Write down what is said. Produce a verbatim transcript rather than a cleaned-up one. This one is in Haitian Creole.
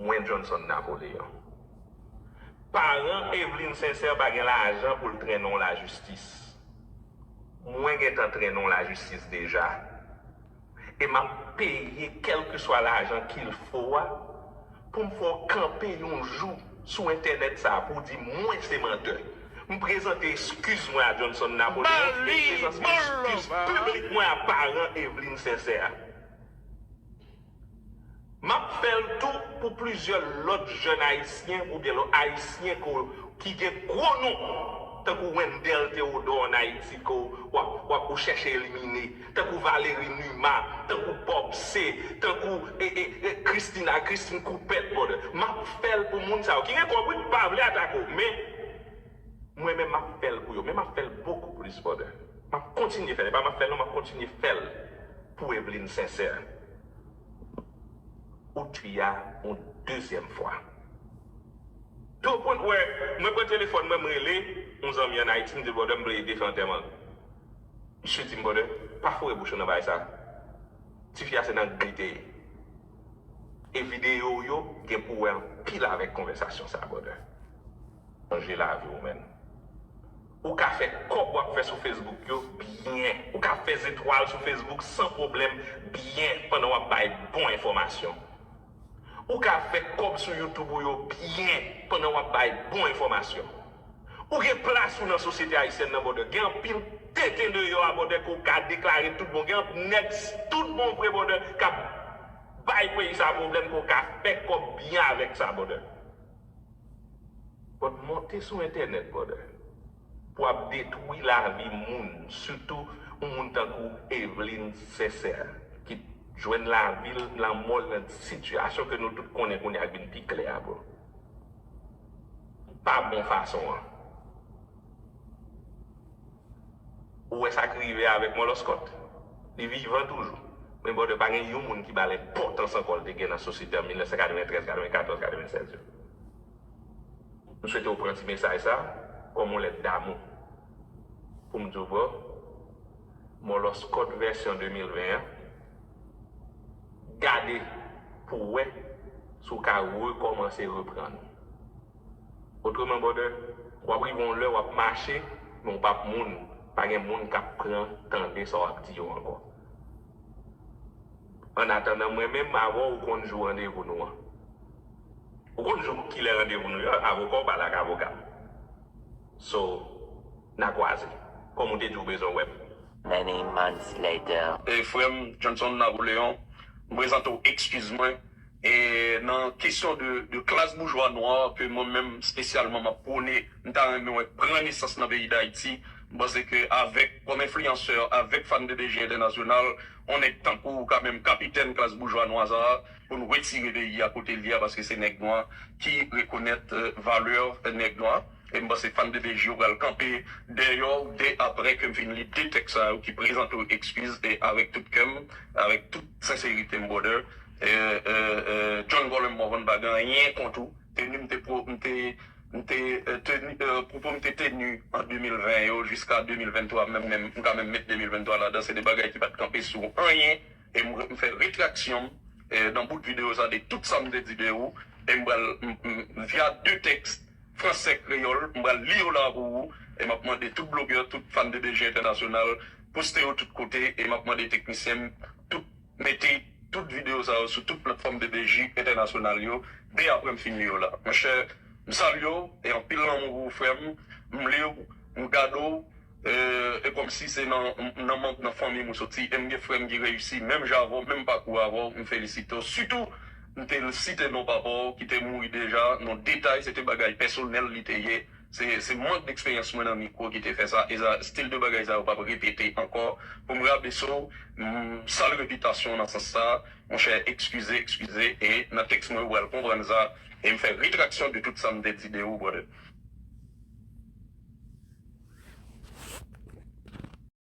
Mwen Johnson Napoléon. Paran Eveline Sincère pa gen lajan pou l trennen w lajistis. Mwen gentan trennen w lajistis deja. E m ap peye kèlkeswa lajan qu'il faut a pou m fè w kanpe yon jou sou entènèt sa a pou w di mwen se mantè. M prezante eskiz mwen a Johnson Napoléon e m prezante eskiz piblik mwen a paran Eveline Sincère. M ap fè l tou pou plizyè lòt jèn ayisyen oubyen lòt ayisyen ko, ki gen gwo non, tankou Wendell Theodore ann Ayiti ko w ap, w ap, ou chèche elimine, tankou Valérie Numa, tankou Bob C, tankou e, e, e, Christina, Christine Coupet, brother. M ap fè l pou moun sa yo ki gen kòb wi, pa vle atake w, men mwen menm m ap fè l pou yo, men m ap fè l bokou plis, brother. M ap kontinye fè l, e pa m ap fè l non, m ap kontinye fè l pou Eveline Sincère. Ou twi a yon dezyèm fwa. To pwen wè, mwen pran telefòn mwen, m rele yon zanmi ann Ayiti, m di l, brother, m vle ede fè antèman l. Misye di m, brother, pa foure bouch ou nan bagay sa. Tifi a se nan gri te ye. E videyo w yo gen pou wè anpil avèk konvèsasyon sa, brother. Chanje lavi w, man. Ou ka fè kòb w ap fè sou Facebook yo byen. Ou ka fè zetwal sou Facebook san pwoblèm byen pandan w ap bay bon enfòmasyon. Ou ka fè kòb sou YouTube ou yo byen pandan w ap bay bon enfòmasyon. Ou gen plas ou nan sosyete ayisyèn nan, brother. Gen anpil tenten deyò a, brother, ke w ka deklare tout bon. Gen anpil nèg tout bon vre, brother, k ap bay peyi sa pwoblèm ke w ka fè kòb byen avèk sa, brother. But monte sou entènèt, brother, pou ap detwi lavi moun, sitou yon moun tankou Eveline Sincère, ki jwenn lavi l, lanmò l nan sitiyasyon ke nou tout konnen kounye a k vin pi klè a, bro. Pa bon fason an. Ou wè sa k rive avèk Mòlòskòt? Li vivan toujou. Men, brother, pa gen yon moun ki ba l enpòtans ankò l te gen nan sosyete an mil nèf san katreventrèz, katrevenkatòz, katrevennsèz yo. M swete w pran ti mesaj sa kòm yon lèt damou pou m di w, bro, Mòlòskòt vèsyon de mil ven an, gade pou w wè si w ka rekòmanse reprann ou. Otreman, brother, w ap rive yon lè, w ap mache, men w p ap moun, pa gen moun k ap pran tande sa w ap di yo ankò. Annatandan, mwen menm avè w, ou konn jou randevou nou an. Ou konn jou kilè randevou nou yo, avoka w pale ak avoka m. So, n a kwaze. Kòm ou te di w bezwen wè m. Many months later. E frè m, Johnson Napoléon, m prezante w ekskiz mwen. E nan kesyon de, de klas boujwa nwa ke mwen menm espesyalman m ap pwone, m ta renmen wè pran nesans nan peyi Dayiti, m panse ke avèk, kòm enfliyansè, avèk Fann de B J Entènasyonal, yon nèg tankou ou ka menm kapitèn klas boujwa nwa sa a, pou n retire peyi a kote l ye a, paske se nèg nwa ki rekonèt, eh, valè nèg nwa. E m panse Fann de B J yo pral kanpe dèyè w dè aprè ke m fin li de tèks sa yo ki prezante w ekskiz, e avèk tout kè m, avèk tout senserite m, brother. Eh, eh, eh, John Colem Morvan pa gen anyen kont ou. Teni m te pwo-, m te, m te, eh, teni, eh, pwopo m te teni an de mil ven yo jiska de mil venntwa, menm, menm, m ka menm met de mil venntwa ladan, se de bagay ki pa t kanpe sou anyen. E m, m fè retraksyon m, eh, nan bout videyo sa de tout sa m te di de ou. E m pral, m, m, via de tèks, fransè, kreyòl, m pral li yo la pou ou. E m ap mande tout blogè, tout Fann de B J Entènasyonal, poste yo tout kote. E m ap mande teknisyen m, tout, mete tout videyo sa yo sou tout platfòm B B J entènasyonal yo, byen apre m fin li yo la. Monchè, m salye w, e anpil lanmou pou ou, frè m. M li w, m gade w, eh, e kòmsi se nan, nan manm, nan fanmi m ou soti. E m gen frè m ki reyisi menm jan avè w, menm pakou avè w, m felisite w. Sitou, m te site non papa w ki te mouri deja, non detay, se te bagay pèsonèl li te ye. Se, se mank deksperyans mwen nan mikwo ki te fè sa, e sa, stil de bagay sa yo p ap repete ankò. Pou m rabese w, m sal repitasyon w nan sans sa, monchè, ekskize, ekskize, e nan tèks mwen, ou pral konprann sa, e m fè retraksyon de tout sa m te di de ou, brother.